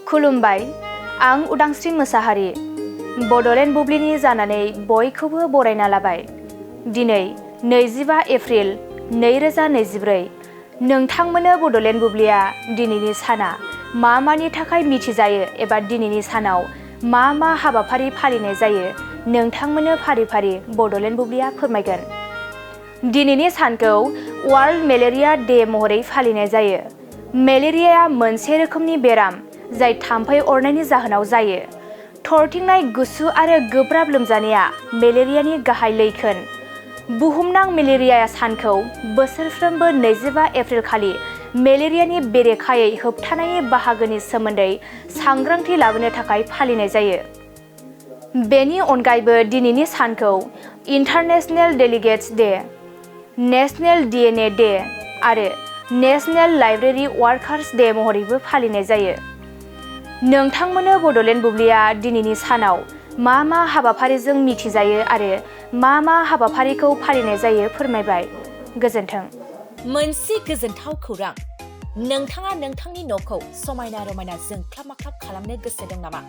खुलुमबाय, आं उदांस्रि मोसाहारि। बड'लेण्ड बुब्लिनि जानानै बयखौबो बरायना लाबाय। दिनै 25 एप्रिल 2024। नोंथांमोननो बड'लेण्ड बुब्लिया दिनैनि साना मानि थाखाय मिथिजायो एबा दिनैनि सानाव मा हाबाफारि फालिनाय जायो नोंथांमोननो फारि फारि बड'लेण्ड बुब्लिया फोरमायगोन। दिनैनि सानखौ वर्ल्ड मेलेरिया डे महरै फालिनाय जायो। मेलेरियाया मोनसे रोखोमनि बेराम जाय थाम्फै अरनायनि जाहोनाव जायो। थरथिंनाय गुसु आरो गोब्राब लोमजानाया मेलेरियानि गाहाय लैखोन। बुहुमनां मेलेरिया सानखौ बोसोरफ्रोमबो 25 एप्रिल खालि मेलेरियानि बेरेखायै होबथानायनि बाहागोनि सोमोन्दै सांग्रांथि लाबोनो थाखाय फालिनाय जायो। बेनि अनगायैबो दिनैनि सानखौ international delegates day, national DNA day आरो नेशनेल लाइब्रेरी वार्कार्स डे महरैबो फालिनाय जायो। नोंथांमोननो बड'लेण्ड बुब्लिया दिनैनि सानाव मा हाबाफारिजों मिथिजायो आरो मा हाबाफारिखौ फालिनाय जायो फोरमायबाय। गोजोन्थों। मोनसे गोजोनथाव खौरां। नोंथाङा नोंथांनि न'खौ समायना रमायना जोंख्लाब माख्लाब खालामनो गोसो दं नामा?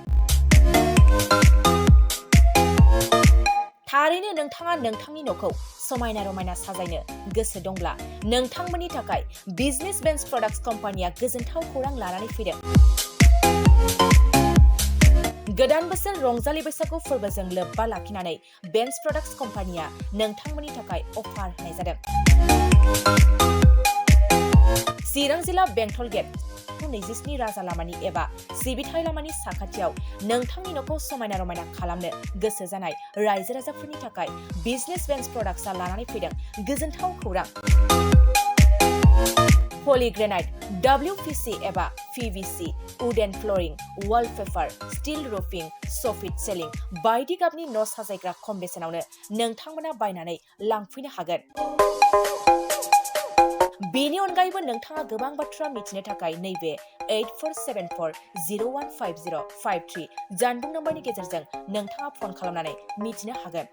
थारैनो नोंथाङा नोंथांनि न'खौ समायना रमायना साजायनो गोसो दंब्ला नोंथांमोननि थाखाय बिजनेस बेन्स प्रडाक्ट्स कम्पानिया गोजोनथाव खौरां लानानै फैदों। गोदान बोसोर रंजालि बैसागु फोरबोजों लोब्बा लाखिनानै बेन्स प्रडाक्ट्स कम्पानिया नोंथांमोननि थाखाय अफार होनाय जादों। चिरां जिल्ला बेंटल गेट 27 राजा लामानि एबा सिबिथाय लामानि साखाथियाव नोंथांनि न'खौ समायना रमायना खालामनो गोसो जानाय रायजो राजाफोरनि थाखाय बिजनेस बेन्स प्रडाक्ट्सआ लानानै फैदों गोजोनथाव खौरां। पलिग्रेनाइट, WPC एबा PVC, wooden flooring, wallpaper, steel roofing, soffit ceiling बायदि गाबनि न' साजायग्रा खम बेसेनावनो नोंथांमोना बायनानै लांफैनो हागोन। बेनि अनगायैबो नोंथाङा गोबां बाथ्रा मिथिनो थाखाय नैबे 8474015053 जानबुं नम्बरनि गेजेरजों नोंथाङा फन खालामनानै मिथिनो हागोन।